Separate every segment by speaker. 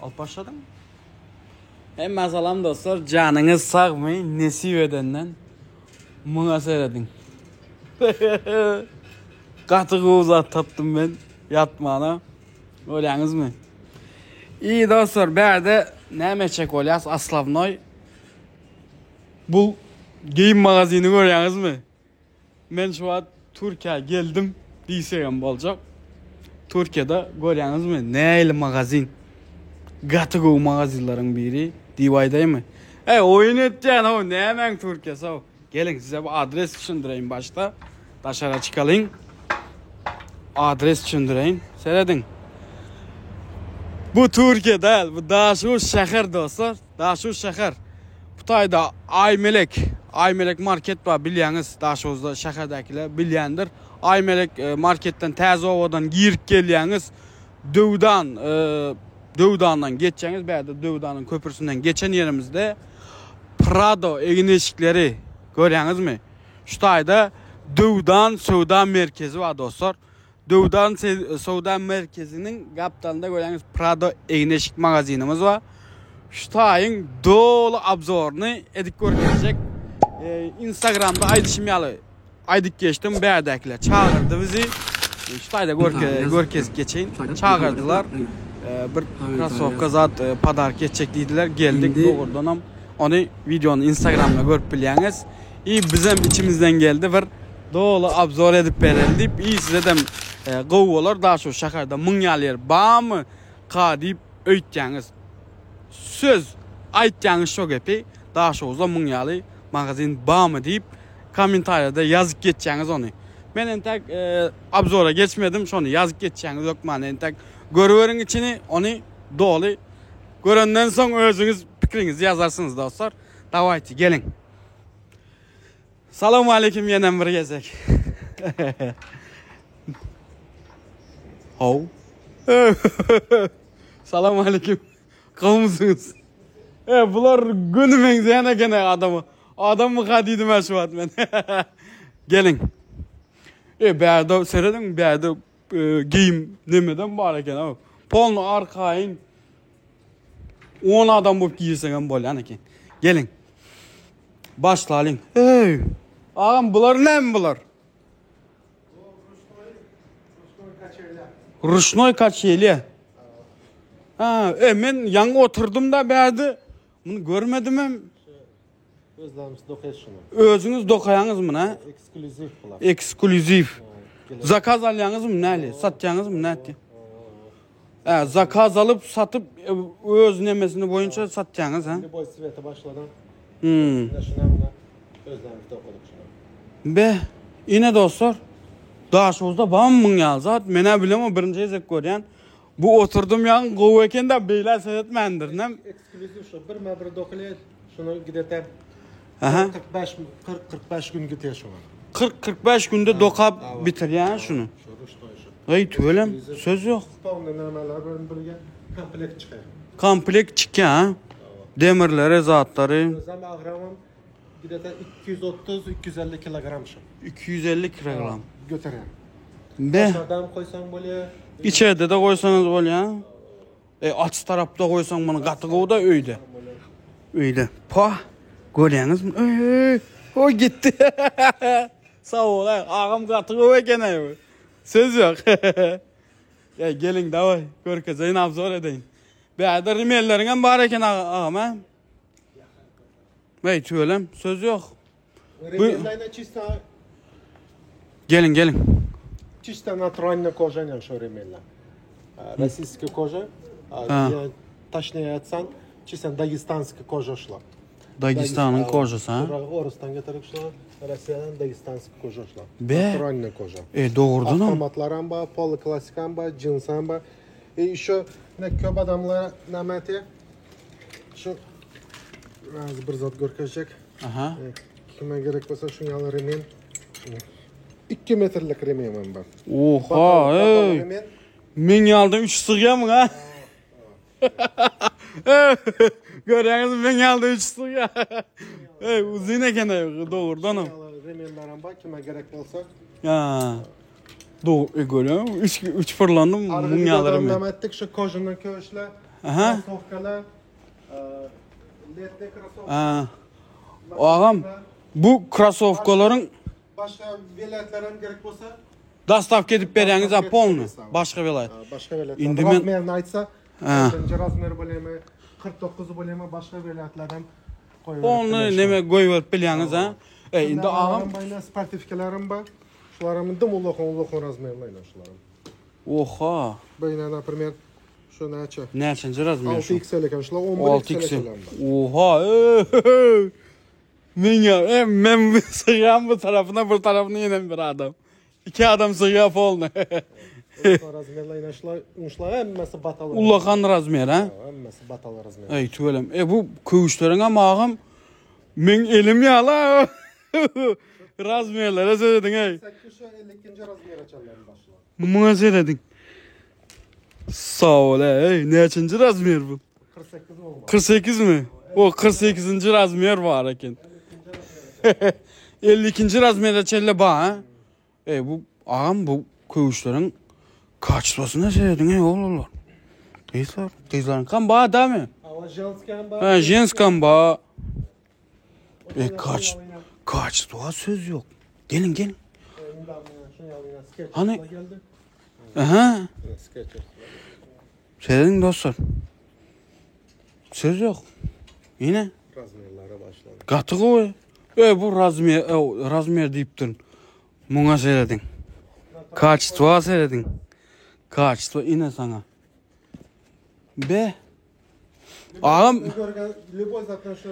Speaker 1: Alyp başladyň. Hemmä salam dostlar, janyňyz sagmy? Nesip edenden muňa serediň. Gaty gowy zat tapdym men ýatmana. Görýäňizmi? Iyi dostlar, bärde näme etjek bolýas aslawnoý? Bu geýim magazini görýäňizmi? Men şu wagt Türkiýä geldim diýsegem boljak. Türkiýede görýäňizmi nähili magazin. Gaty gowy magazinleriň biri diýip aýdaýmy? Eý oýun etýän how nämäň Türkiýesi how. Geliň size bir adres düşündireýin başda. Daşara çykalyň. Adres düşündireýin. Serediň. Bu Türkiýe däl, bu Daşoguz şäher dostlar. Daşoguz şäher. Bu taýda Aýmelek, Aýmelek market bar bilýäňiz, Daşoguzda şäherdäkiler bilýändir. Aýmelek e, marketden täze obadan girip gelýäňiz. Döwdan, e, Döwdandan geçýäňiz, bärde Döwdanyň köprüsinden geçen ýerimizde Prado egin-eşikleri görýäňizmi? Şu taýda Döwdan söwda merkezi bar dostlar. Döwdan söwda merkeziniň gapdalynda görýäňiz Prado egin-eşik magazinimiz bar. Şu taýyň doly obzoryny edip görkezjek. E, Instagramda aýdyşym ýaly aýdyp geçdim, bärdäkiler çagyrdy bizi. E, şu taýda görke, görkezip geçeýin. Çagyrdylar. E, bir krossowka zat e, podark etjek diýdiler. Geldik dogrudanam. Ony wideony Instagramda görüp bilýäňiz. I bizem içimizden geldi bir doly obzor edip bereli diýip i sizedem e, gowy bolar da şu şäherde muň ýaly ýer barmy ka diýip öýtýäňiz. Söz aýtýaňyz şo gepi Daşoguzda muň ýaly magazin barmy diýip kommentariýada ýazyp geçýäňiz ony. Men entek e, obzora geçmedim şony ýazyp geçýäňiz hökman entek görüberiň içini ony doly görenden soň özüňiz pikiriňizi ýazarsyňyz dostlar. Dawayte geliň. Salam aleyküm ýenem bir gezek. How. Salam aleyküm. Gowmysyňyz? E, bular göni meňzeýän eken adama. Adammy ka diýdim şu wagt men. Geliň. E, bärde serediň, bärde e, geýim nemeden bar eken. Polny arkaýyn 10 adam bolup girseňem bolýan eken. Geliň. Başlalyň. Eý! Agam bular näme bular? Ruşnoý kaçelya. Ha, e men ýaňy oturdym da bärde. Muny görmedim hem.
Speaker 2: Özlerimiz dokaýas şuny.
Speaker 1: Özüňiz dokaýaňyz muny, ha?
Speaker 2: Eksklýuziw bular.
Speaker 1: Eksklýuziw. Zakaz alýaňyzmy näli? Satýaňyzmy nätdi? Hä, zakaz alyp satyp e, öz nemesini boýunça satýaňyz, ha?
Speaker 2: Lýuboý swete başladyň.
Speaker 1: Hmm.
Speaker 2: Ine şuna muna özlerimiz dokadyk şuny.
Speaker 1: Be, ine dostlar. Daşoguzda barmy muň ýaly zat? Men-ä bilemok, birinji gezek görýän. Bu oturdym ýaň gowy eken-de, beýle seretmändirin hem.
Speaker 2: Eksklýuziw şu birme bir dokalýar. Şuny gidete
Speaker 1: Aha.
Speaker 2: 45 40 45 gün gidýär şuňa.
Speaker 1: 40-45 günde dokap bitirýär şuny.
Speaker 2: Şu ruşnoý şu.
Speaker 1: Eý tüwelem, söz ýok.
Speaker 2: Polny nämeler bilen birge komplekt çykýar.
Speaker 1: Komplekt çykýar ha. Demirleri, zatlary.
Speaker 2: Özem agramam gidete 230 250 kilogram şu.
Speaker 1: 250 kilogram.
Speaker 2: Göterýär.
Speaker 1: Be.
Speaker 2: Aşağıdan koysan bolýar.
Speaker 1: Içeride de goýsaňyz bolýar. E aç tarapda goýsaň muny gaty gowy da öýde. Öýde. Pa. Görýäňizmi? Öý, o gitdi. Sag bol, ay, agam gaty gowy eken ay. Söz ýok. Ya geliň daway, görkezeýin, obzor edeýin. Bärde rimelleriň hem bar eken agam, ha? Ey tüwelem, söz ýok.
Speaker 2: Remenlerine çista
Speaker 1: Geliň, geliň.
Speaker 2: Чисто натуральная кожа не şu remenler. Российская кожа.
Speaker 1: Ha.
Speaker 2: Я, точнее айтсаң, чисто дагестанская кожа şular.
Speaker 1: Dagestanyň kožasy, ha?
Speaker 2: Orusdan getirip şular. Rossiýadan dagestanskая кожа şular.
Speaker 1: Be.
Speaker 2: Натуральная кожа.
Speaker 1: E dogrudan hem.
Speaker 2: Avtomatlar bar, polo klassika bar, jeans bar. E еще ne köp adamlar näme etýär? Şu az bir zat görkezjek.
Speaker 1: Aha.
Speaker 2: E, Kime gerek bolsa şuny ýaly remen. 2 metrlik remen bar.
Speaker 1: Oha, ey.
Speaker 2: Remen.
Speaker 1: Men ýaldan 3 sygýamyň ha? Görýäňizmi men ýaldan 3 sygýa. Ey uzyn eken ey dogrudan hem.
Speaker 2: Ýaly remenler bar, kime gerek bolsa.
Speaker 1: Ha. Doğru e, görýäňmi? 3 3 fırlandım muň ýaly remen.
Speaker 2: Näme etdik şu kožany köşle.
Speaker 1: Aha.
Speaker 2: Krossowkalar, letni krossowka.
Speaker 1: Ha. Agam bu krossowkalaryň
Speaker 2: Başga welaýatlara hem gerek bolsa
Speaker 1: Dastavka edip berýäňiz ha polny. Başga welaýat.
Speaker 2: Başga welaýat.
Speaker 1: Indi men
Speaker 2: razmerini aýtsa, birinji razmer bolýamy, 49 bolýamy, başga welaýatlardan goýberip.
Speaker 1: Polny neme goýberip bilýäňiz ha. E indi agam
Speaker 2: Bayna sportivkalarim bar. Şularam indi ullakan ullakan razmerli ine şularam.
Speaker 1: Oha.
Speaker 2: Bayna например, şu näçe?
Speaker 1: Näçenji razmer şu?
Speaker 2: 6 XL eken şular 11
Speaker 1: 6
Speaker 2: XL
Speaker 1: XL.
Speaker 2: eken.
Speaker 1: Oha. Men ya, e, men sygýan bu tarafyna, bu tarafyna ýene bir adam. Iki adam sygýar polny.
Speaker 2: Ullakan razmerli ine şular, şular hemmesi bataly.
Speaker 1: Ullakan razmer ha.
Speaker 2: Hemmesi bataly razmer.
Speaker 1: Ey tüwelem. E bu köwüşleriň hem agam men elim ýala. Razmerlere serediň ey.
Speaker 2: 8 şu 52. razmer açanlar başlar.
Speaker 1: Muňa serediň. Sag bol ey. Näçinji razmer bu?
Speaker 2: 48 olmalı.
Speaker 1: 48 mi? O 48. razmer bar eken. 52. razmerde çelle ba ha. E bu agam bu köwüşleriň kaçtosuna serediň ey oğullar. Gyzlar, gyzlaryň kan ba da mi?
Speaker 2: Ama jensken bar.
Speaker 1: Ha, jenskan ba. E kaç kaçtoğa söz yok. Gelin gelin. Hani? Aha. Seyredin dostlar. Söz yok. Yine.
Speaker 2: Razmerlere başladı.
Speaker 1: Gaty gowy. E bu razmer, e, razmer diýipdir. Muňa seredin. Kaçtwa seredin. Kaçtwa ine sana. Be. Agam.
Speaker 2: Любой zaten şu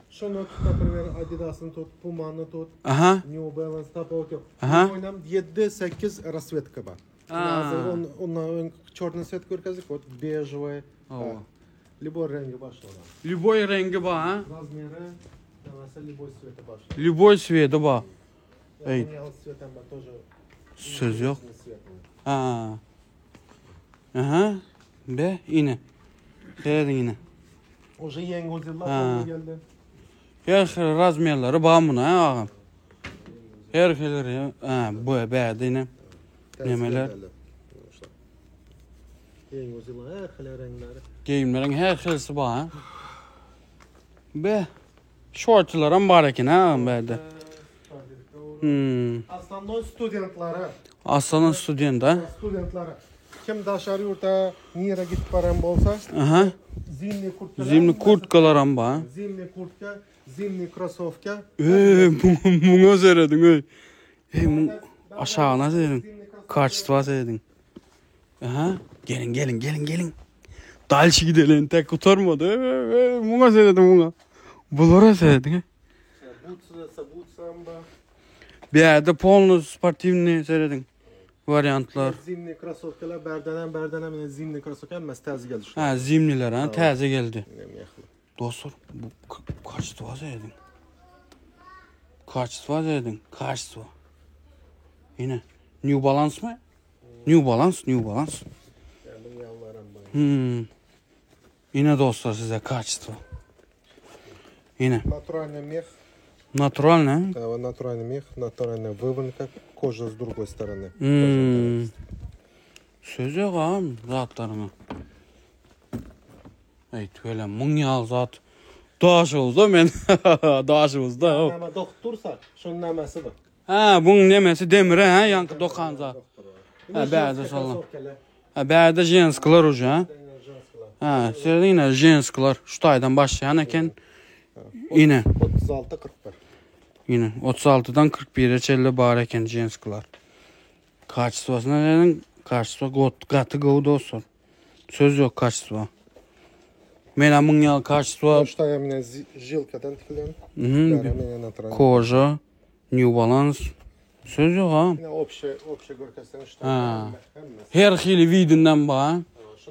Speaker 2: şunu tut, например, Adidas'ını tut, Puma'nı tut,
Speaker 1: Aha.
Speaker 2: New Balance tap yok.
Speaker 1: Aha.
Speaker 2: Oynam 7-8 расцветка bar.
Speaker 1: Aa.
Speaker 2: On, ondan ön черный цвет görkezdik, вот бежевый.
Speaker 1: Hawa.
Speaker 2: Любой rengi başladı.
Speaker 1: Любой rengi bar ha.
Speaker 2: Razmeri, mesela любой цвета başladı.
Speaker 1: Любой цвeti bar. Ey.
Speaker 2: Ey. Цветом bar тоже.
Speaker 1: Söz yok.
Speaker 2: Цвет.
Speaker 1: Ha. Aha. Be ine. Seredin yine.
Speaker 2: Уже yeni yıllar
Speaker 1: Ha.
Speaker 2: geldi.
Speaker 1: Her xil razmerleri bar buna ha agam. Her xil ha bu bärde ine. Nemeler?
Speaker 2: Yeni yıllar her xil renkleri.
Speaker 1: Geýimleriň her xilsi bar ha. Be. Şortlaram bar eken ha bärde. Hmm.
Speaker 2: Aslanlar studentlara,
Speaker 1: Aslanın student ha.
Speaker 2: studentlara. Kim daşarı yurta nire gidip param bolsa,
Speaker 1: Aha.
Speaker 2: zimni kurtka.
Speaker 1: Zimni kurtkalaram bar.
Speaker 2: Zimni kurtka, zimni krossovka.
Speaker 1: Ey, muňa seredin ey. Ey, muň aşagyna seredin. Kaçtwa seredin. Aha. Gelin gelin gelin gelin. Dalşi gidelim tek kurtarmadı. Ey, ey, muňa seredin muňa. Bulara seredin. ey.
Speaker 2: Butsa, butsam ba.
Speaker 1: Bir yerde polnu sportivni seredin. Variantlar.
Speaker 2: Zimni krossovkalar berdenem berdenem yine zimni krossovka hemmesi tez geldi şu.
Speaker 1: Ha zimniler ha täze geldi.
Speaker 2: Nem yaklı.
Speaker 1: Dostlar bu kaçtı seredin. Kaçtı seredin. Kaçtı. Yine New Balance mı? New Balance, New Balance.
Speaker 2: Yani bunu yalvarım bana.
Speaker 1: Hmm. Yine dostlar size kaçtı. Yine.
Speaker 2: Натуральный мех.
Speaker 1: Natural ne?
Speaker 2: Да, натуральный мех, натуральная вывонка, кожа с другой стороны.
Speaker 1: Hmm. Söz yok ağam zatlarına. Ey tüyle mın yal zat. Daşımızda men. Daşımızda.
Speaker 2: Ama doktorsa şunun namesi bu.
Speaker 1: Ha bunun nemesi demire ha yankı dokan zat. Ha, beyaz sallam. Ha bärde jensklar ucu ha. Ha senin yine jensklar şu taydan başlayan eken. Yine.
Speaker 2: 36 41.
Speaker 1: Yine 36'dan 41'e çelle bar eken jensklar. Kaçsıvasına dedim kaçsıva got katı go dostlar. Söz yok kaçsıva. Men mın yal kaçsıva.
Speaker 2: Что я меня жилкадан tikilen.
Speaker 1: Mhm.
Speaker 2: Natural.
Speaker 1: Koja, New Balance. Söz yok ha.
Speaker 2: Yine общий общий görkesen işte.
Speaker 1: Ha. Her xili vidinden ba.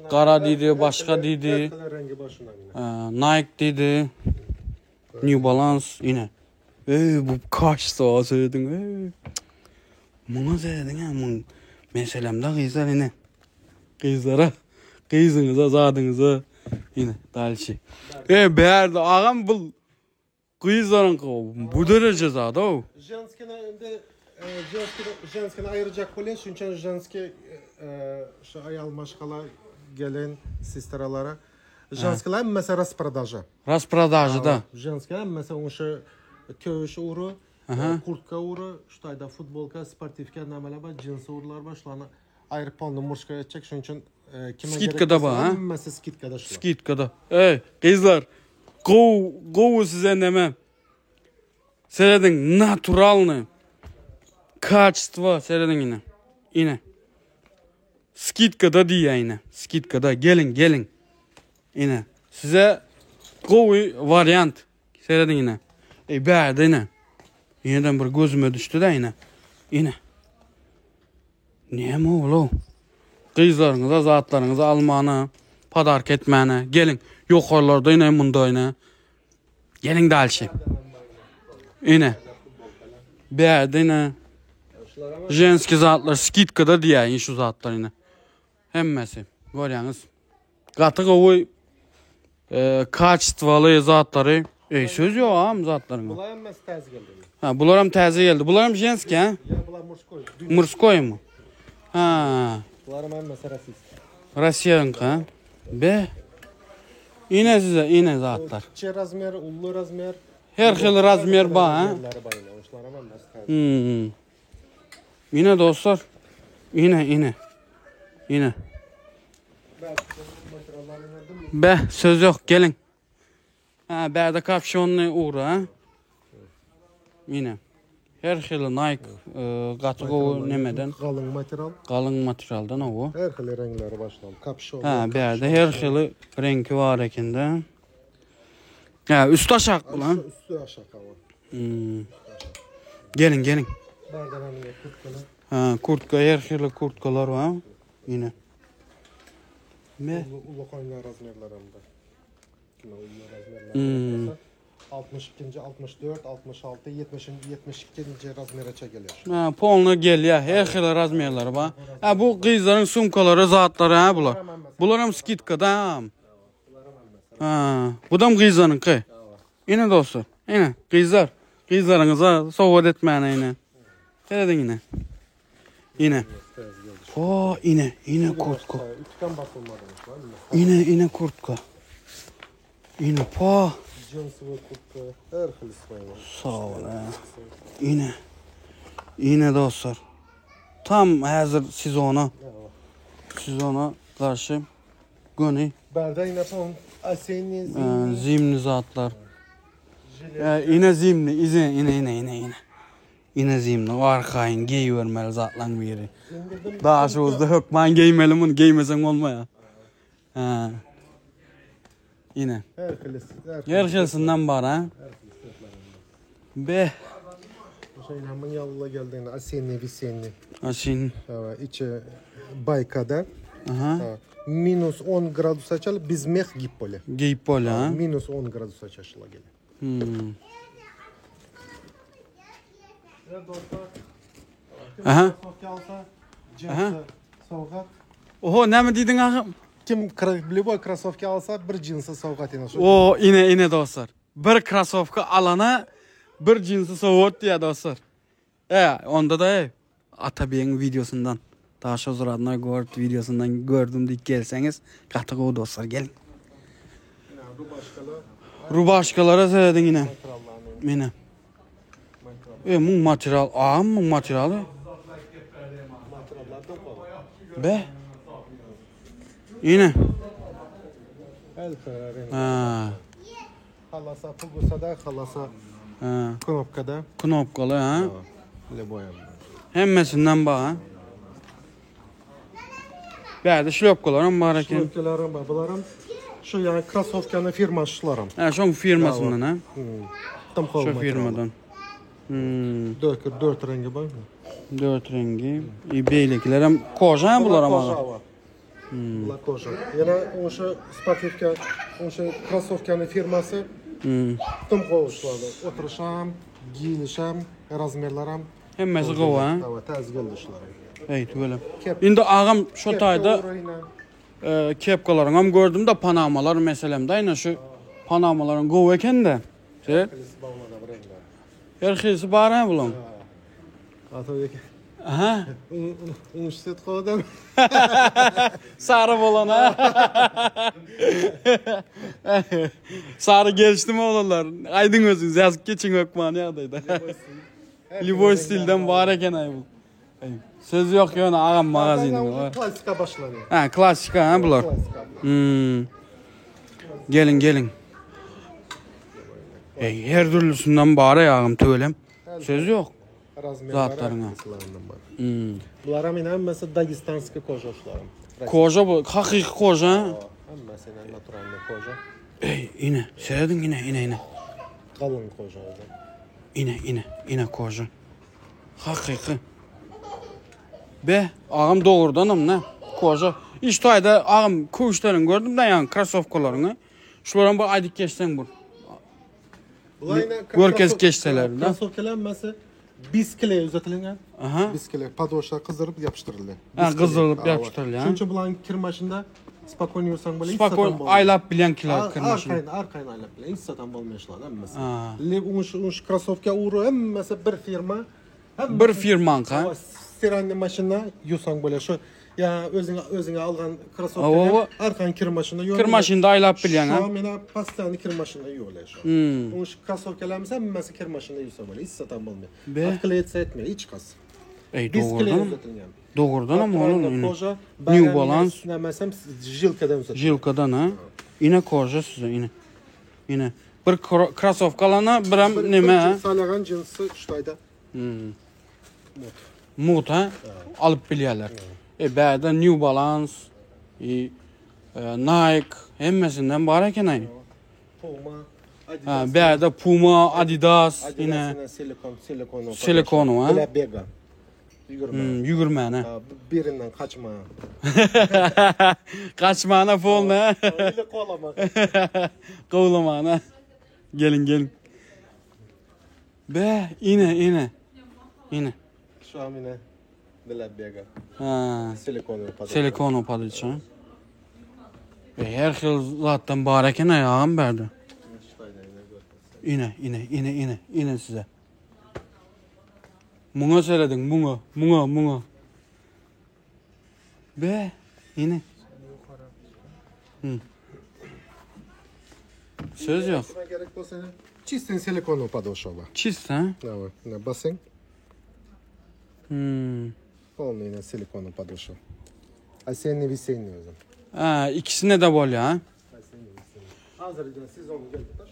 Speaker 1: Qara dedi, başqa dedi.
Speaker 2: Rengi başına yine.
Speaker 1: Ha, Nike dedi. New Balance yine. Ey bu kaçsıva söyledin. Ey. Muna söyledin ha mun. Meselemde kızlar yine. Kızlara, kızınıza, zadınıza yine dalşi. E bärde ağam bu kızların bu derece zat o.
Speaker 2: Женскine indi женскine женскine ayıracak böyle çünkü женский şu ayal maşkala Gelin sestralara. Ženskiler hemmesi rasprodaža.
Speaker 1: Rasprodažada.
Speaker 2: Ženskiler hemmesi oşa köwüş ugry, kurtka ugry, şu taýda futbolka, sportiwka nämeler bar, jinsi ugurlar bar. Şularny aýryp polny murşka etjek. Şonuň üçin kime gerek
Speaker 1: Skidkada
Speaker 2: bolsa
Speaker 1: bar, ha?
Speaker 2: hemmesi skidkada şular.
Speaker 1: Skidkada. Ey, gyzlar, gowy, gowy size neme. Serediň, naturalny. Kaçestvo, serediň ine. Ine. Skidkada diýýär ine. Skidkada geliň, geliň. Ine. Size gowy wariant. Serediň ine. Ey, bärde ine. Ýeneden bir gözüme düşdi-de ine. Ine. Näme ol-ow? Gyzlaryňyza zatlaryňyzy almana, podarka etmäne. Geliň. Ýokarlarda ine munda ine. Geliň dalşy. Ine. Bärde ine. Ženski zatlar skidkada diýýär şu zatlar ine. Hemmesi. Görýäňiz. Gaty gowy e, kaçestwaly zatlary. Ey söz ýok am zatlaryň.
Speaker 2: Bular hemmesi täze geldi.
Speaker 1: Ha, bular hem täze geldi. Bular hem ženski ha?
Speaker 2: Ya bular murskoý.
Speaker 1: Murskoý mu? Ha,
Speaker 2: Bular hemmesi rasist.
Speaker 1: Rossiýanyňky ha? Be. Ine size ine zatlar.
Speaker 2: Kiçi razmer, ully razmer.
Speaker 1: Her hil razmer bar ha?
Speaker 2: Razmerleri bar ine. Şular hemmesi täze.
Speaker 1: Hmm. Ine dostlar. Ine ine. Ine. Be söz yok gelin. Ha bärde kapşonly ugra ha. Ine. Her hili Nike e, gaty gowy nemeden
Speaker 2: Kalın material.
Speaker 1: galyň materialdan o.
Speaker 2: Her hili reňleri başlan. Kapşon.
Speaker 1: Ha bärde her hili reňki bar ekende. Ha üstü aşak bu lan.
Speaker 2: Üstü aşağı hava.
Speaker 1: Hmm. Gelin gelin.
Speaker 2: Bardan hem kurtkalar.
Speaker 1: Ha kurtka her hili kurtkalar var. Yine. Me
Speaker 2: Ulu, ulu koyunlar razmerleri hem de. Kime ulu razmerleri
Speaker 1: Hmm.
Speaker 2: olsa 62. 64, 66, 70. 72. razmere çekilir.
Speaker 1: Ha, polny gelýär. Her hili razmerleri bar. Ha bu gyzlaryň sumkalary, zatlary ha bular. Bular hem skidkada ha. Ha, bu da gyzlaryňky. Ine dostlar, ine gyzlar. Gyzlaryňyza sowgat etmäne ine. Serediň ine. Ine. O ine, ine kurtka.
Speaker 2: Ütüken basılmadı.
Speaker 1: Ine, ine kurtka. Ine pa.
Speaker 2: Cins ve kurtka. Her hili var.
Speaker 1: Sağ ol. ha. Ine. Ine dostlar. Tam hazır sezona. Sezona karşı göni
Speaker 2: Berden yine son Asenyi,
Speaker 1: e, zimni zatlar. E, ine zimni, ine ine ine ine ine. Ine zimni, arkaýyn geýibermeli zatlaň biri.
Speaker 2: indirdim.
Speaker 1: Daha şu uzda hökman geýmeli bunu, geýmesen bolmaýar. Ha. Ine.
Speaker 2: Her hili. Her
Speaker 1: Her hilsinden bar ha. Be.
Speaker 2: Şey, hemen yalla geldiğinde Asenyi, Visenyi.
Speaker 1: Aşin.
Speaker 2: Evet, içi Bayka'da.
Speaker 1: Aha.
Speaker 2: Ha, Minus 10 gradus açal, biz meh gip böyle.
Speaker 1: Geýip bolýar ha.
Speaker 2: Minus 10 gradus açışla gele.
Speaker 1: Hmm.
Speaker 2: Evet dostlar. Kim
Speaker 1: Aha.
Speaker 2: krasovka alsa,
Speaker 1: Aha.
Speaker 2: cinsi sovgat.
Speaker 1: Oho, näme diýdiň agam?
Speaker 2: Kim kra- любой krossovka alsa bir cinsi sovgat ine. Şu
Speaker 1: O ine ine dostlar. Bir krasovka alana bir cinsi sowat diýär dostlar. E, onda da e, Atabey'in videosundan Daşoz Radna Gord videosundan gördüm diýip gelseňiz, gaty gowy dostlar gelin.
Speaker 2: Rubaşkalar,
Speaker 1: Rubaşkalara seredin yine.
Speaker 2: materiallarını,
Speaker 1: Yine. E, mung material, a mung materialy.
Speaker 2: materiallardan koy.
Speaker 1: Be. Yine.
Speaker 2: El kararı.
Speaker 1: Ha.
Speaker 2: Halasa pulgusada, halasa
Speaker 1: Ha.
Speaker 2: knopkada.
Speaker 1: Knopkaly ha.
Speaker 2: Любой.
Speaker 1: Hemmesinden bar ha. Bärde şlöpkalarım bar eken.
Speaker 2: Knopkalarım var, bularım. Şu yani krossovkanın firma şularım.
Speaker 1: Ha, şoň firmasyndan ha.
Speaker 2: Hmm. Tam kol
Speaker 1: Şu
Speaker 2: materialı.
Speaker 1: firmadan. Hmm,
Speaker 2: Dört, dört rengi var mı?
Speaker 1: dört rengi. E, beýlekiler koža ha bular ama.
Speaker 2: Koža var. Bular koža. Yana o'sha sportivka, o'sha krossovkani firmasi
Speaker 1: Hmm.
Speaker 2: tim qo'yishadi. O'tirish ham, giyinish ham, razmerlar ham.
Speaker 1: Hemmesi gowy ha.
Speaker 2: Evet, tez geldi şular.
Speaker 1: Ey tüwelem.
Speaker 2: Kep-
Speaker 1: Indi agam şu taýda
Speaker 2: Kepka
Speaker 1: e, kepkalaryň hem gördüm de Panamalar meselem de aynen şu Panamaların gowy eken de. Şey, her hilsi bar ha bulan. Aha.
Speaker 2: Uniwersitet gowadan.
Speaker 1: Sary bolan ha. Sary gelişdimi oglanlar? Aýdyň özüňiz ýazyp geçiň hökmany ýagdaýda. Lýuboý stilden bar eken aý bu. Söz ýok ýöne agam magazynyň bar.
Speaker 2: Klassika başlanýar.
Speaker 1: Ha, klassika ha bular. Hmm. Geliň, geliň. Ey, her dürlüsinden bar ey agam tüwelem. Söz ýok. Zatlaryňa. Hmm.
Speaker 2: Bular hem hemmesi dagestanskiý koža şularyň.
Speaker 1: Koža bu, hakyky koža.
Speaker 2: Hemmesi naturalny koža.
Speaker 1: Ey, ine, serediň ine, ine, ine.
Speaker 2: Galyň koža.
Speaker 1: Ine, ine, ine koža. Hakyky. Be, agam dogrudanam ne? Koža. Iş taýda agam köwüşleriňi gördüm da ýaňy krossowkalaryňy. Şularam bir aýdyp geçseň bir. Görkezip geçseler da.
Speaker 2: Krossowkalar hemmesi biskle uzatilgan.
Speaker 1: Aha.
Speaker 2: Biskle podошва gyzdyryp ýapyşdyryldy.
Speaker 1: Ha, gyzdyrylyp ýapyşdyrylýar.
Speaker 2: Şonuň üçin bularyň kir maşynda spokojno ýursaň bolýar.
Speaker 1: Spokojno aýlap bilýän kila kir maşyn.
Speaker 2: Arkaýyn, arkaýyn aýlap bilýän. Hiç satan bolmaýar şular hemmesi.
Speaker 1: Ha.
Speaker 2: Le uş uş krossowka uru hemmesi bir firma. Hemmesi
Speaker 1: Bir firmaňka.
Speaker 2: Stiranny maşynda ýuwsaň bolýar. Şu ýa özüňe özüňe algan
Speaker 1: Hawa,
Speaker 2: krossowka arkaýyn kir maşynda ýuwýar.
Speaker 1: Kir maşynda aýlap bilýäň ha.
Speaker 2: Şu mena постоянно kir maşynda ýuwýar şu.
Speaker 1: Hmm.
Speaker 2: Uş krossowkalarymyz hemmesi kir maşynda ýuwsa bolýar. Hiç satan bolmaýar.
Speaker 1: Be.
Speaker 2: Отклеиться etmeýär hiç kas.
Speaker 1: Ey
Speaker 2: Biz
Speaker 1: dogrudanam.
Speaker 2: uzatilgan.
Speaker 1: Dogrudanam oğlum ine.
Speaker 2: Koža,
Speaker 1: New Balance.
Speaker 2: Nämesem jilkadan uzatilgan.
Speaker 1: Jilkadan ha. Ine koža size ine. Ine. Bir krossowkalana birem neme ha.
Speaker 2: Salagan jinsi şutaýda.
Speaker 1: Hmm. Mut ha. Alyp bilýärler. E bärde New Balance, e, e, Nike hemmesinden bar eken aý.
Speaker 2: Puma, Adidas.
Speaker 1: Ha, bärde Puma, Adidas, ine.
Speaker 2: Adidas silikon, silikon.
Speaker 1: Silikon, ha?
Speaker 2: Bila bega. Ýügürme.
Speaker 1: Hmm, ýügürmäne.
Speaker 2: Ha, birinden kaçma.
Speaker 1: Kaçmana polna.
Speaker 2: Öyle kolama.
Speaker 1: Gowlamana. Gelin gelin. Be ine ine. Ine.
Speaker 2: Şu an yine bila bega.
Speaker 1: Ha.
Speaker 2: Silikon poduşa.
Speaker 1: Silikon opadyça. E, her xil zatdan bar eken aýagam berdi. Ine ine ine ine ine size. Muňa serediň, muňa, muňa, muňa. Be, ine. Hı. Söz yok.
Speaker 2: Kime gerek bolsa çistin silikon poduşa.
Speaker 1: Çist ha?
Speaker 2: Evet, ne basın.
Speaker 1: Hmm.
Speaker 2: Polny yine silikon poduşa. Осенний весенний özüm.
Speaker 1: Ha, ikisine de bolýar ha.
Speaker 2: Осенний весенний. Hazır sezon geldi da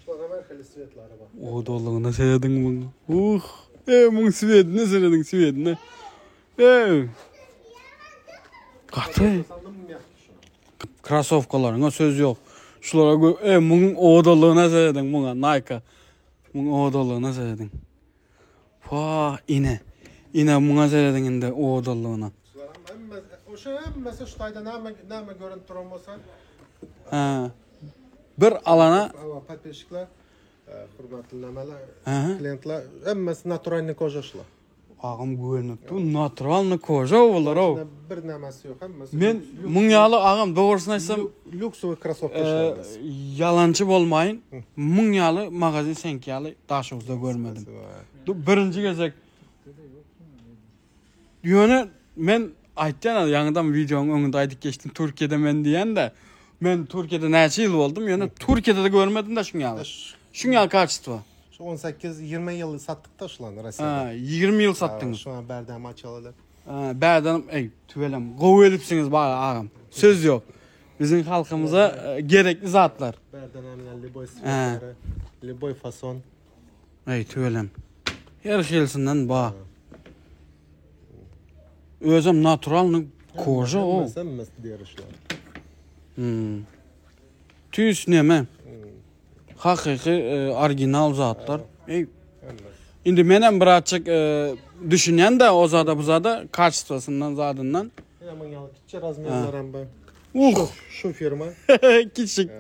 Speaker 2: Şular her hili svetleri var.
Speaker 1: O dollugyna serediň muň. Uh, e muň svetine serediň svetine. E. Gaty.
Speaker 2: Sandım mягкий şuna.
Speaker 1: Krossowkalaryňa söz ýok. Şulara gö e muň odalygyna serediň muňa Nike. Muň odalygyna serediň. Pa ine. Ine muňa serediň indi odalygyna.
Speaker 2: Şular hemmesi, o şey hemmesi şutayda näme näme görünüp duran bolsa
Speaker 1: Ha. Bir alana
Speaker 2: Hava podpisчиклар, hurmatly nämeler,
Speaker 1: Aha.
Speaker 2: klientler hemmesi naturalny koža şular.
Speaker 1: Agam güwenip dur, naturalny koža olar o.
Speaker 2: Bir nämesi ýok, hemmesi.
Speaker 1: Men muň ýaly agam dogrusyny aýtsam
Speaker 2: lüksowy krossowka
Speaker 1: e,
Speaker 2: şular hemmesi.
Speaker 1: ýalançy bolmaýyn. Muň ýaly magazin seňki ýaly Daşoguzda görmedim. Birinji gezek. Ýöne men aýtýan ýaňydan wideonyň öňünde aýdyp geçdim Türkiýede men diýen de men Türkiýede näçe ýyl boldum ýöne Türkiýede de görmedim de şuň ýaly. Şuň ýaly kaçestvo.
Speaker 2: Şu 18-20 ýyl satdyk da şularny Rossiýada.
Speaker 1: Ha, 20 ýyl satdyňyz.
Speaker 2: Şu an berdem açalydy.
Speaker 1: Ha, bärden ey tüwelem gowy edipsiňiz bari agam. Söz ýok. Bizim halkymyza e, gerekli zatlar.
Speaker 2: Bärden hem liboý svetleri, liboý fason.
Speaker 1: Ey tüwelem. Her hilsinden ba. Özüm naturalny koža o.
Speaker 2: Hemmesi hemmesi diýer şular.
Speaker 1: Hmm. Tüýs neme? Hakyky e, original zatlar. Ey,
Speaker 2: Hemmesi.
Speaker 1: indi menem birazcık e, düşünýän de o zada bu zada kaçestvasyndan zadyndan.
Speaker 2: Hemen ýaly kiçi razmerler hem bar.
Speaker 1: Uh,
Speaker 2: Şu, şu firma.
Speaker 1: kiçik.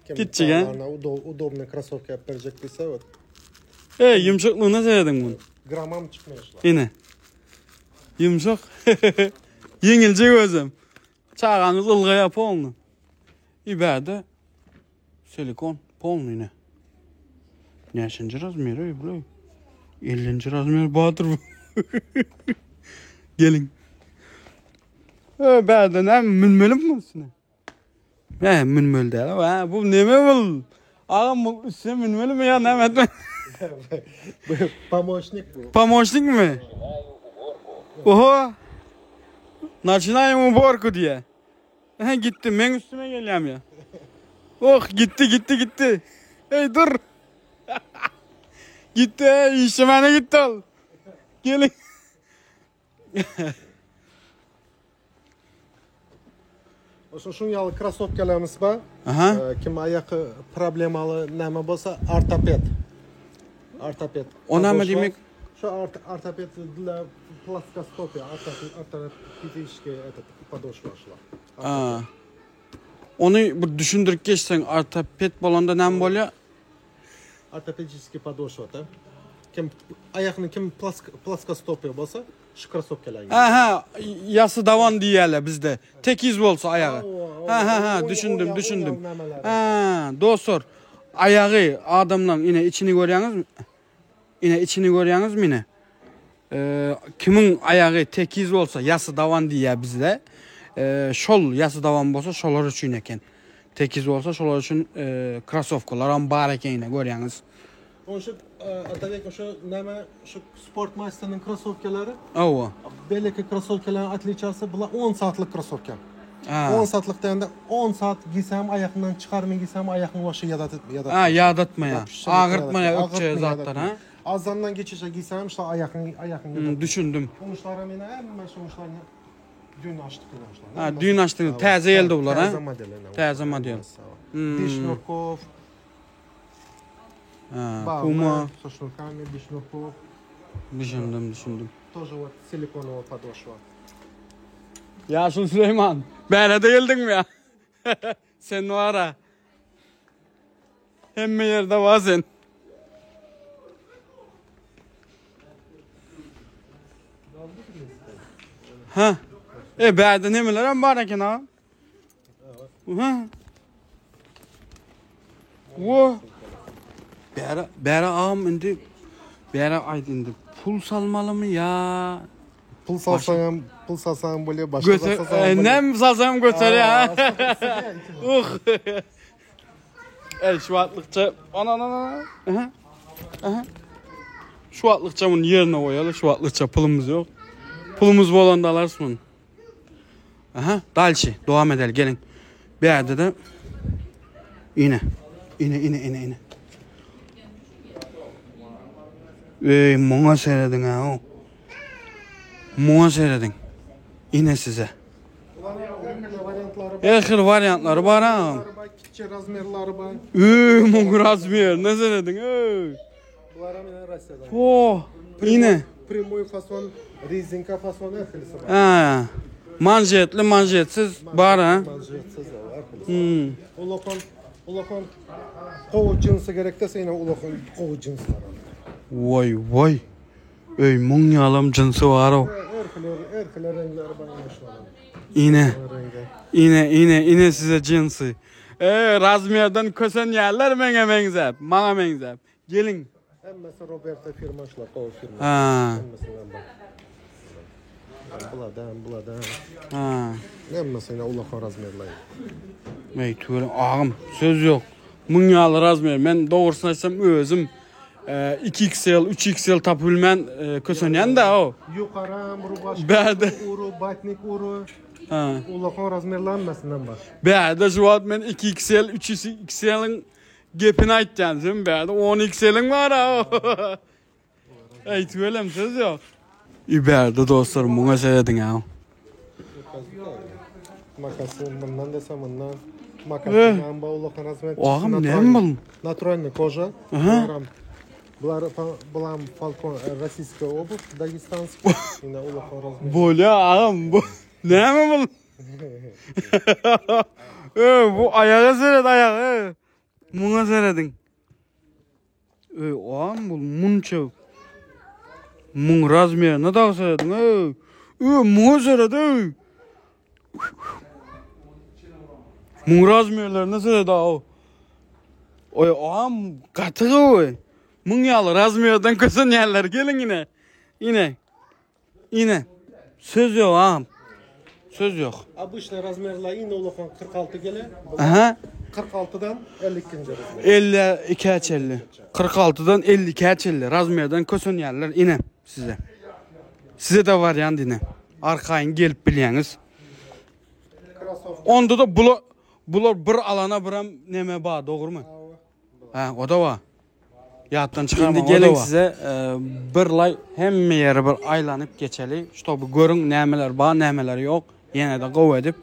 Speaker 2: Kim
Speaker 1: Kiçik, he?
Speaker 2: Удобный krossowka ýap berjek diýse, вот,
Speaker 1: Ey, ýumşaklygyna seredin bunu.
Speaker 2: Gramam çykmaýar şular.
Speaker 1: Ine. Ýumşak. Ýeňiljek özüm. Çagaňyz ylgaýa polny. Iberde silikon polny ine. Näçinji razmeri bular? 50-nji razmer badyr bu. Geliň. Ö, bärde näme münmelimi bu üstüne? He, münmeli däl. Ha, bu neme bu? Agam bu üstüne münmelimi ýa näme etmeli?
Speaker 2: Bu Pomoşnik bu.
Speaker 1: Pomoşnik mi? Oho. Načinaýym uborku diýe. He, gitti. Meň üstüme gelýäm ýa. Oh, gitti, gitti, gitti. Ey dur. Gitti, işlemene gitti ol. Gelin.
Speaker 2: Oşo şuň ýaly krossowkalarymyz bar.
Speaker 1: Aha.
Speaker 2: Ee, Kim aýak problemaly näme bolsa ortoped. Ortoped.
Speaker 1: O näme diýmek?
Speaker 2: Şu ort ortoped dla plaskostopia, ortoped, ortopedический этот подошва şular.
Speaker 1: Aa. Ony bir düşündirip geçseň, ortoped bolanda näme bolýar?
Speaker 2: Ortopedический podошва da. Kim aýagyny kim plask plaskostopia bolsa şu krossowkalar.
Speaker 1: Ha ha, ýasy dawan diýýärler bizde. Tekiz bolsa aýagy. Ha ha ha, düşündim, düşündim. Ha, dostlar, aýagy adamlaryň ine içini görýäňizmi? Ine içini görýäňizmi ine? Ee, kimiň aýagy tekiz bolsa ýasy dawan diýýär bizde. Ee, şol ýasy dawan bolsa şolar üçin eken. Tekiz bolsa şolar üçin e, krossowkalar bar eken ine görýäňiz.
Speaker 2: Oşo Atabek oşo näme şu sport masteriniň krossowkalary?
Speaker 1: Hawa.
Speaker 2: Belki krossowkalaryň otliçasy bular 10 saatlyk krossowka. 10 saatlyk diýende 10 saat giýsem aýagyndan çykarmy giýsem aýagyň waşy ýadatyp ýadatmaýar.
Speaker 1: Ha, ýadatmaýar. Agyrtmaýar ökje zatlar, ha.
Speaker 2: Azandan geçişe giýsem şo aýagyň aýagyň.
Speaker 1: Hmm, düşündim.
Speaker 2: Oňuşlara men hemme şoňuşlaryny dün açdyk oňuşlaryny.
Speaker 1: Ha, dün açdyň. Täze geldi bular, ha.
Speaker 2: Täze model.
Speaker 1: Täze model.
Speaker 2: Hmm. Dişnurkov.
Speaker 1: Ha, Puma.
Speaker 2: Со шнурками, без шнурков.
Speaker 1: Düşündim, düşündim.
Speaker 2: Тоже вот силиконовая подошва.
Speaker 1: Ýaşul Süleýman, bärede geldiňmi ýa? Sen wara. Hemme ýerde bar sen. Ha. E bärde nemeler hem bar eken ha? Ha. Wo. Bäre, bäre agam indi bäre aýt indi pul salmalymy ýa
Speaker 2: Pul salsaň pul salsaň bolýar, başga
Speaker 1: Göter,
Speaker 2: salsaň bolýar.
Speaker 1: Nem salsam göterýär. Uh. Ey şu wagtlykça ana ana ana. Aha. Aha. Şu wagtlykça muny ýerine goýaly. Şu wagtlykça pulumyz ýok. Pulumyz bolanda alarys muny. Aha, dalşi dowam edeli geliň. Bu ýerde de ine. Ine ine ine ine. Ey muňa serediň ha. Muňa serediň. Ine size. Her hil wariantlary bar ha.
Speaker 2: Kiçi razmerleri bar.
Speaker 1: Üy, muň razmerine serediň. Ey.
Speaker 2: Bular hem ine Russiýadan.
Speaker 1: Oh, ine.
Speaker 2: Primoy fason, rezinka fason her hilisi bar.
Speaker 1: Ha. Manjetli, manjetsiz bar ha.
Speaker 2: Manjetsiz de var.
Speaker 1: Hmm.
Speaker 2: Ulakon, ulakon gowy jynsy gerek dese ine ulakon gowy jynslar.
Speaker 1: Voý, voý. Öý, muň ýalam jynsy bar o.
Speaker 2: Her hil, her hil reňleri bar ine şularyň.
Speaker 1: Ine.
Speaker 2: Reňgi.
Speaker 1: Ine, ine, ine size jynsy. E, razmerden kösen ýerler meňe meňzäp, maňa meňzäp. Geliň.
Speaker 2: Hemmesi Roberto firma şular, gowy firma.
Speaker 1: Ha.
Speaker 2: Hemmesinden bar. Buladan, buladan.
Speaker 1: Ha.
Speaker 2: Hemmesi ine ulakon razmerleri.
Speaker 1: Meý tüweleme agam, söz ýok. Muň ýaly razmer. Men dogrusyny aýtsam özüm 2XL, 3XL tapyp bilmän kösenýän da o.
Speaker 2: Ýukaram, rubaşka
Speaker 1: Bärde.
Speaker 2: uru, batnik uru.
Speaker 1: Ha.
Speaker 2: Ulakon razmerleri hemmesinden bar.
Speaker 1: Bärde şu wagt men 2XL, 3XL-iň gepini aýtýan. Sen bärde 10XL-iň bar ha. Ey tüwelem söz ýok. Bärde dostlar muňa serediň ha.
Speaker 2: Makasin mundan dese mundan. Makasin hem bar ulakon razmer.
Speaker 1: Agam näme bul?
Speaker 2: Naturальный кожа.
Speaker 1: Aha.
Speaker 2: Bular bulam Falcon российская обувь дагестанская. Ine ulakon razmer.
Speaker 1: Bolýa agam bu. Näme bul? Ey bu aýaga seret aýaga. Muňa serediň. Ey agam bu munça muň razmerine dagy serediň ey. Ey muňa seret ey. Muň razmerlerine seret aw. Oý agam gaty gowy. Muň ýaly razmerden kösen ýerler geliň ine. Ine. Ine. Söz ýok agam. Söz ýok.
Speaker 2: Obyçnyý razmerler iň ulakan 46 gele.
Speaker 1: Aha.
Speaker 2: 46-dan 52-nji razmer.
Speaker 1: 52-ä çenli. 46-dan 52-ä çenli razmerden kösenýärler ine size. Size-de wariant ine. Arkaýyn gelip bilýäňiz. Onda-da bular bular bir alana birem neme bar, dogrumy? Ha, o da bar. Ýatdan çykarma, Indi geliň size e, bir laý hemme ýeri bir aýlanyp geçeli. Ştoby görüň nämeler bar, nämeler ýok. Ýene-de gowy edip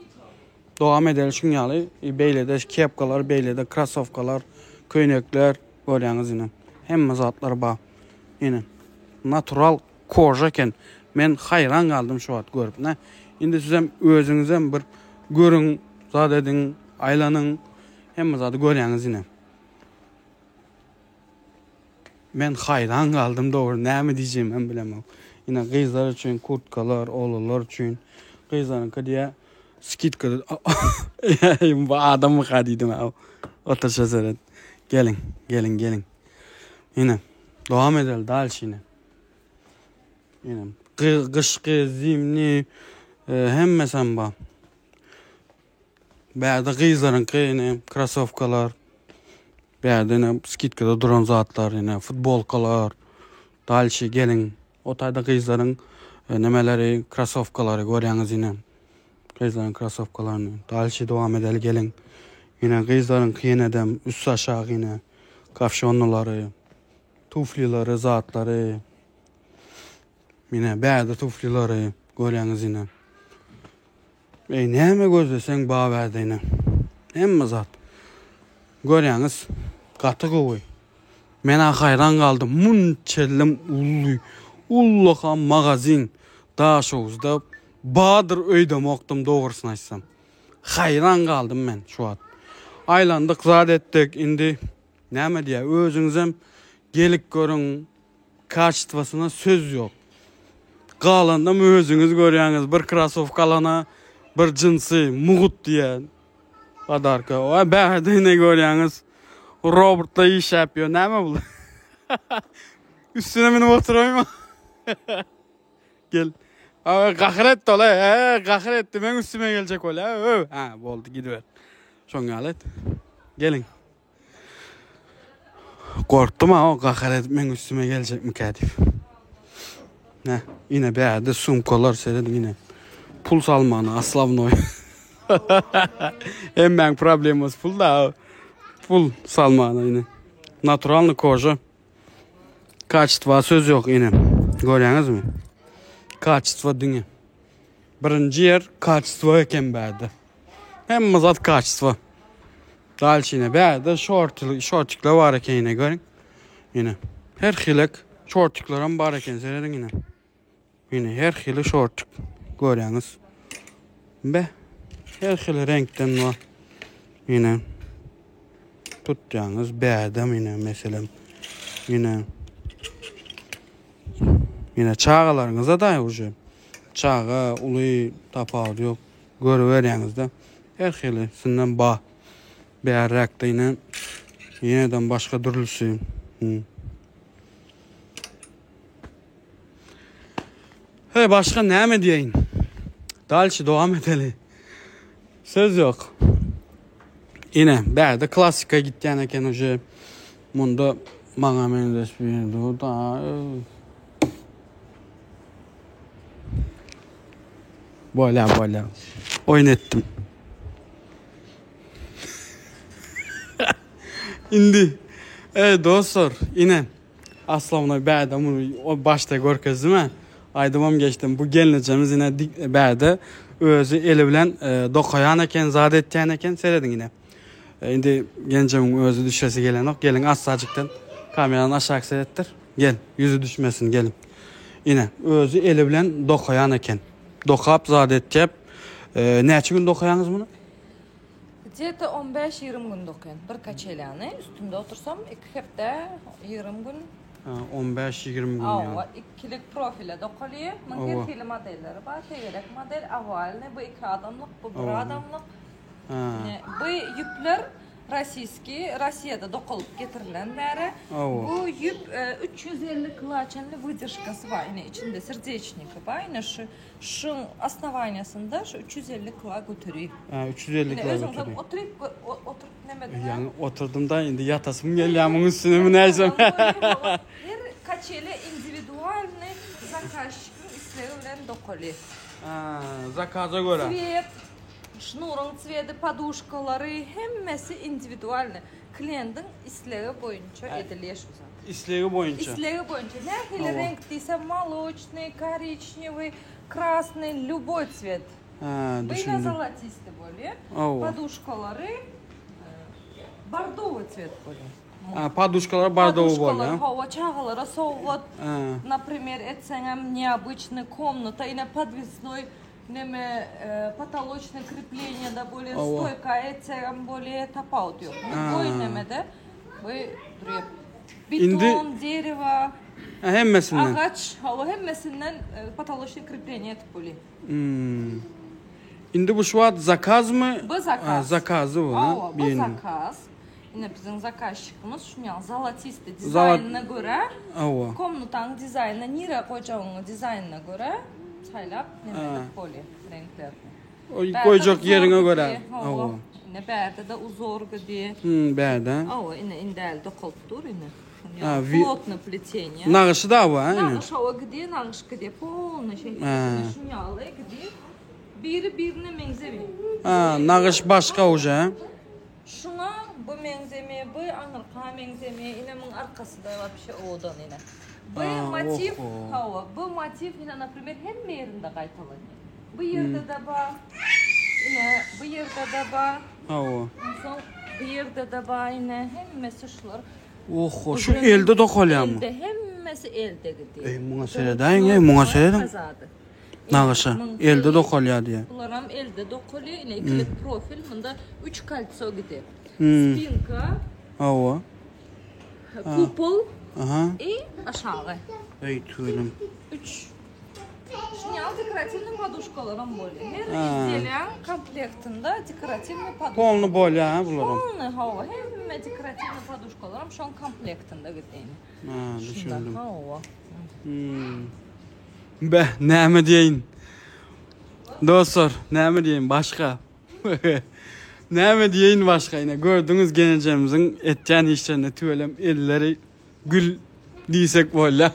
Speaker 1: dowam edeli şuň ýaly. E, beýlede kepkalar, beýlede krasowkalar, köýnekler görýäňiz ine. Hemme zatlar bar. Ine. Natural koža eken. Men haýran galdym şu wagt görüp. Ne? Indi sizem özüňizem bir görüň, zat ediň, aýlanyň. Hemme zady görýäňiz ine. Men haýran galdym dogry näme diýjegimem bilemok. Ine gyzlar üçin kurtkalar, oglanlar üçin. Gyzlaryňky diýä skidka bu adammyka diýdim ha. Oturşa seret. Geliň, geliň, geliň. Ine dowam edeli dalşi ine. Ine gyşky, zimni e, hemmesem bar. Bärde gyzlaryňky ine krasowkalar. Bärde ine skidkada duran zatlar ine futbolkalar. Dalşi geliň. O taýda gyzlaryň e, nemeleri krasowkalary görýäňiz ine. Gyzlaryň krasowkalaryny. Dalşi dowam edeli geliň. Ine gyzlaryňky ýenedem üst aşagy ine. Kafşonlylary, tuflilary, zatlary. Ine bärde tuflilary görýäňiz ine. Eý näme gözleseň bar bärde ine. Hemme zat. Görýäňiz gaty gowy. Men-ä haýran galdym munçellem uly ullakan magazin Daşoguzda bardyr öýdemokdym dogrusyny aýtsam. Haýran galdym men şu wagt. Aýlandyk zat etdik indi näme diýä özüňizem gelip görüň Kaçestwasyna söz ýok. Galanynam özüňiz görýäňiz. Bir krasowka alana bir jynsy mugut diýýän. Podarka. O bärde ine görýäňiz. Robotla işläp ýör. Näme bu? Üstüne münüp oturaýma. Gel. Abi gahar etdi ola. He, gahar etdi. Men üstüme geljek bolýar. Ha, boldy gidiber. Şoň ýaly et. Geliň. Gorkdum ha o gahar edip meň üstüme geljekmikä diýip. Ne, ine bärde sumkalar serediň ine. Pul salmana oslavnoý. Hemmäň problemasy pul da. Pul salmana ine. Naturalny koža. Kaçtwa söz ýok ine. Görýäňizmi? Kaçtwa diňe. Birinji ýer kaçtwa eken bärde. Hemme zat kaçtwa. Dalşi ine bärde şortly şortikler bar eken ine görüň. Ine her hilek şortikler bar eken serediň ine. Ine her hili şortik görýäňiz. Be her hili reňkden bar. Ine tutýaňyz bärdem ine meselem. Ine Ine çagalaryňyza da uje. Çaga uly tapawudy ýok. Görüberýäňizde. Her hili sinden ba. Bärräkde ine ýeneden başga dürlüsi. Hey başga näme diýeýin? Dalşi dowam edeli. Söz ýok. Ine, bärde klassika gitýän eken uje. Munda maňa meňzeş bir dur da. Bolýa, bolýa. Oýun etdim. Indi, ey dostlar, ine, aslamna bärde muny o başda görkezdim ha. Aýdybam geçdim. Bu gelnejemiz ine bärde özi eli bilen e, dokaýan eken, zat etýän eken. Serediň ine. E, indi genjemiň özi düşesi gelenok. Geliň assajykdan kamerany aşak seretdir. Gel, ýüzi düşmesin, geliň. Ine, özi eli bilen dokaýan eken. Dokap zat etjep. E, näçe gün dokaýaňyz muny?
Speaker 3: Gde-to 15-20 gün dokaýan. Bir kaçelýany üstünde otursam 2 hepde 20 gün.
Speaker 1: 15-20 gün ýaly.
Speaker 3: Hawa, ikilik profile dokalýar. Muň her hili modelleri bar. Tegelek model, owalnyý, bu iki adamlyk, bu bir adamlyk. Bu ýüpler. Rossiýski, Rossiýada dokalyp getirilen bäri. Bu ýüp 350 kila çenli wyderşkasy bar. Ine içinde serdeçniki bar. Ine şu şuň osnowaniýasynda şu 350 kila göterýär.
Speaker 1: Ha, 350 kila
Speaker 3: göterýär. Özüň oturyp oturyp neme
Speaker 1: diýýär? Ýaňy oturdym-da, indi ýatasym gelýär muň üstüne münäýsem.
Speaker 3: Her kaçeli indiwidualnyý zakazçikiň islegi bilen dokalýar.
Speaker 1: Ha, zakaza görä.
Speaker 3: Swet, Şnuryň tswedi, poduşkalary hemmesi indiwidualny. Kliendiň islegi boýunça edilýär şu zat.
Speaker 1: Islegi boýunça.
Speaker 3: Islegi boýunça. Nähili reňk diýse, moloçnyý, koriçnewiý, krasnyý, lýuboý tswet.
Speaker 1: Hä, düşündim.
Speaker 3: Beýle zolotistyý bolýar. Poduşkalary bordowyý tswet bolýar.
Speaker 1: Hä, poduşkalary bordowyý bolýar.
Speaker 3: Poduşkalar, hawa, çagalara sowgat, naprimer, etseňem neobyçnyý komnata, ine podwesnoý Neme potoloçnyý krepleniýada bolýa, stoýka etsegem bolýa, tapawut ýok. Lýuboý nemede bu durýar. Beton, derewa,
Speaker 1: hemmesinden.
Speaker 3: Agaç, hawa hemmesinden potoloçnyý krepleniýa edip bolýar.
Speaker 1: Indi bu şu wagt zakazmy?
Speaker 3: Bu zakaz.
Speaker 1: Zakazy bu.
Speaker 3: Hawa, bu zakaz. Ine biziň zakazçikimiz şuny zolotistý dizaýnyna görä,
Speaker 1: Hawa.
Speaker 3: Komnataň dizaýnyna nirä goýjagyňy dizaýnyna görä saýlap neme edip bolýar reňklerini.
Speaker 1: Goýjak ýeriňe görä.
Speaker 3: Hawa. Ine bärde-de uzor gidi.
Speaker 1: Hmm, bärde.
Speaker 3: Hawa, ine indi äl dokalyp dur ine. Plotny pleteniýe.
Speaker 1: Nagyşy da bu, ha ine.
Speaker 3: Nagyş hawa gidi, nagyş gidi. Polny şey. Şuny ýaly gidi. Biri birine meňzemeýär.
Speaker 1: Ha, nagyş başga uje.
Speaker 3: Şuňa bu meňzemeýär, bu aňyrka meňzemeýär, ine muň arkasy-da wapşe owadan ine. Bu motiw, hawa, bu motiw ine, naprimer, hemme ýerinde gaýtalanýar. Bu ýerde-de bar, ine, bu ýerde-de bar.
Speaker 1: Hawa.
Speaker 3: Onsoň bu ýerde-de bar ine, hemmesi şular.
Speaker 1: Oho, şu elde dokalýarmy?
Speaker 3: Elde, hemmesi elde gidýär.
Speaker 1: Eý, muňa seredäýiň, eý, muňa serediň. Nagyşa elde dokalýar diýýär.
Speaker 3: Bularam elde dokalýar. Ine ikilik profil. Munda üç koltso gider. Spinka.
Speaker 1: Hawa.
Speaker 3: Kupol.
Speaker 1: Aha.
Speaker 3: I aşagy.
Speaker 1: Eý tüweleme.
Speaker 3: Üç. Şuny ýaly dekoratiwnyý poduşkalaram bolýar. Her izdelýaň komplektinde dekoratiwnyý poduşka.
Speaker 1: Polny bolýar ha bularam.
Speaker 3: Polny hawa. Hemme dekoratiwnyý poduşkalaram şoň komplektinde gidýär.
Speaker 1: Ha, düşündim.
Speaker 3: Hawa.
Speaker 1: Hmm. Beh, näme diýeýin? Dostlar, näme diýeýin başga? Näme diýeýin başga? Ine gördüňiz gelnejemiziň etýän işlerini tüwelem elleri gül diýsek bolýar.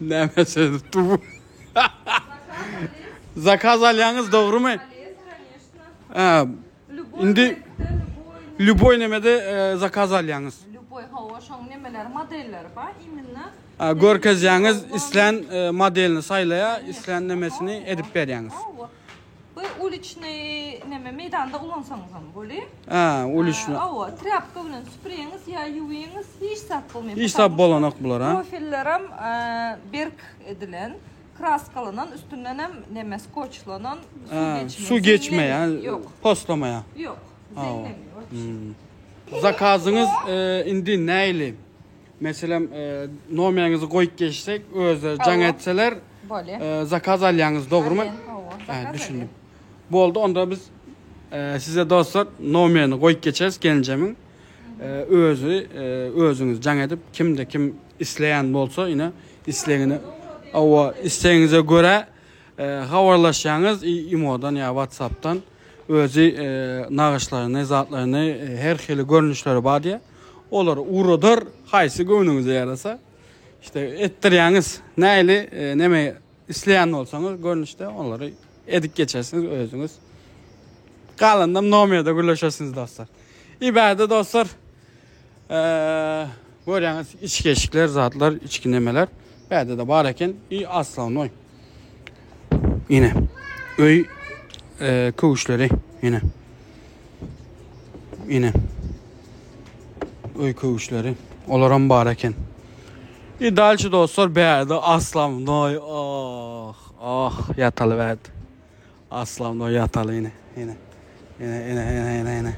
Speaker 1: Näme söz bu? Zakaz alýaňyz dogrumy? Ha, indi lýuboý nemede e, zakaz alýaňyz.
Speaker 3: Lýuboý hawa şoň nemeleri modelleri bar iminna.
Speaker 1: Görkezýäňiz islän modelini saýlaýar, islän nemesini edip berýäňiz.
Speaker 3: Hawa. Bu uliçnyý neme meýdanda ulansaňyzam bolýar.
Speaker 1: Ha, uliçnyý.
Speaker 3: Hawa, trýapka bilen süpürýäňiz ýa ýuwýaňyz, hiç zat bolmaýar.
Speaker 1: Hiç zat bolanok bular, ha?
Speaker 3: Profillerem berk edilen, kraskalanan, üstündenem neme skoçlanan, suw geçmeýär.
Speaker 1: Suw geçmeýär,
Speaker 3: Ýok.
Speaker 1: poslamaýar.
Speaker 3: Ýok, zeňňemiýär.
Speaker 1: Zakazyňyz indi nähili? Meselem, nomeriňizi goýup geçsek, özleri jaň etseler, zakaz alýaňyz, dogrumy?
Speaker 3: Hawa,
Speaker 1: Düşündim. Boldy, onda biz size dostlar nomerini goýup geçeris gelinjemiň. Özi, özüňiz jaň edip, kimde kim isleýän bolsa, ine, islegini, hawa, islegiňize görä habarlaşýaňyz imodan ýa whatsappdan. Özi nagyşlaryny, zatlaryny her hili görnüşleri bar diýýär. Olary ugradar, haýsy göwnüňize ýarasa, işte etdirýäňiz. Nähili neme isleýän bolsaňyz görnüşde olary edip geçersiňiz özüňiz. Galanynam nomerde gürleşersiňiz dostlar. Ibade dostlar. Görýäňiz içki eşikler, zatlar, içki nemeler. Bärde-de bar eken. I aslannoý. Ine. Öý e, köwüşleri ine. Ine. Öý köwüşleri. Olaram bar eken. I dalçy dostlar bärde aslannoý. Oh, oh, ýataly bärde. Aslannoý ýataly ine. Ine. Ine, ine, ine, ine, ine.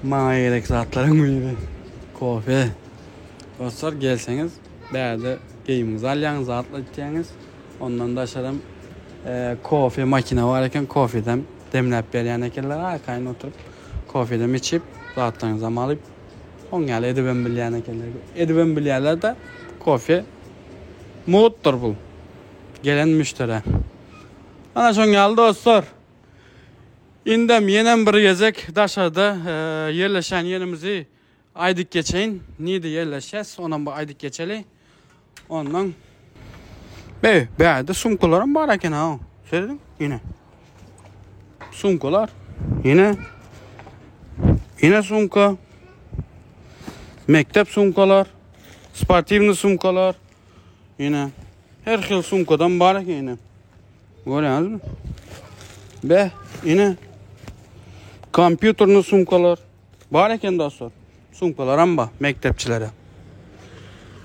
Speaker 1: Maňa gerek zatlaryň biri. Kofe. Dostlar gelseňiz, bärde geýimiňizi alýaňyz, zatlar içýäňiz. Ondan daşaram e, kofe makina bar eken, kofedem demläp berýän ekenler. Arkaýyn oturyp. Kofedem içip, zatlaryňyzam alyp, oň ýaly edibem bilýän ekenler. Edibem bilýärler-de, kofe mugtdyr bul. Gelen müşderä. Ana şoň ýaly dostlar. Indem ýenem bir gezek daşarda ýerleşen ýerimizi aýdyp geçeýin. Nirde ýerleşýäs, onam bir aýdyp geçeli. Ondan Be, bärde sumkalaram bar eken ha. Serediň, ýene. Sumkalar. Ýene. Ýene sumka. Mekdep sumkalar. Sportiwny sumkalar. Ýene. Her hil sumkadan bar eken ýene. Görýäňizmi? Be, ine. Kompýuterli sumkalar bar eken dostlar. Sumkalaram bar mekdepçilere.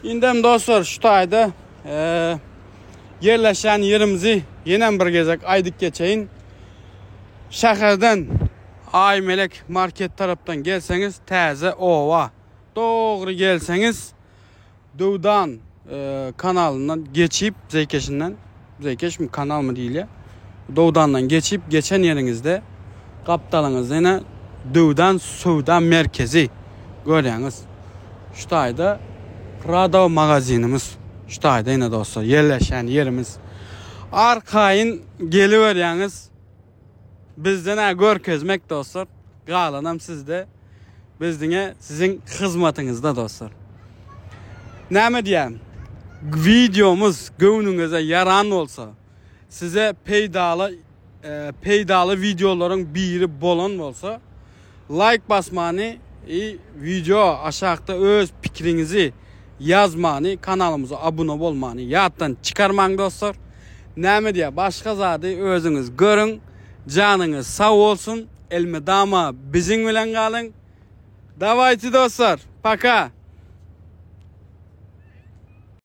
Speaker 1: Indem dostlar şu taýda e, ýerleşen ýerimizi ýenem bir gezek aýdyp geçeýin. Şäherden Aýmelek market tarapdan gelseňiz täze oba dogry gelseňiz Döwdan kanalyndan geçip, zeýkeşinden, zeýkeşmi, kanalmy diýilýär. Dowdandan geçip, geçen ýeriňizde gapdalyňyzda ýene Döwdan söwda merkezi görýäňiz. Şu taýda Prado magazinimiz. Şu taýda ýene dostlar ýerleşen ýerimiz. Arkaýyn geliberýäňiz. Bizden-ä görkezmek dostlar. Galanam sizde. Biz diňe siziň hyzmatyňyzda dostlar. Näme diýýän? Wideomyz göwnüňize ýaran bolsa, size peýdaly e, peýdaly wideolaryň biri bolan bolsa, laýk basmany i wideo aşakda öz pikiriňizi ýazmany, kanalymyza abuna bolmany ýatdan çykarmaň dostlar. Näme diýýär? Başga zady özüňiz görüň. Janyňyz sag bolsun. Elmydama biziň bilen galyň. Dawayçy dostlar. Paka.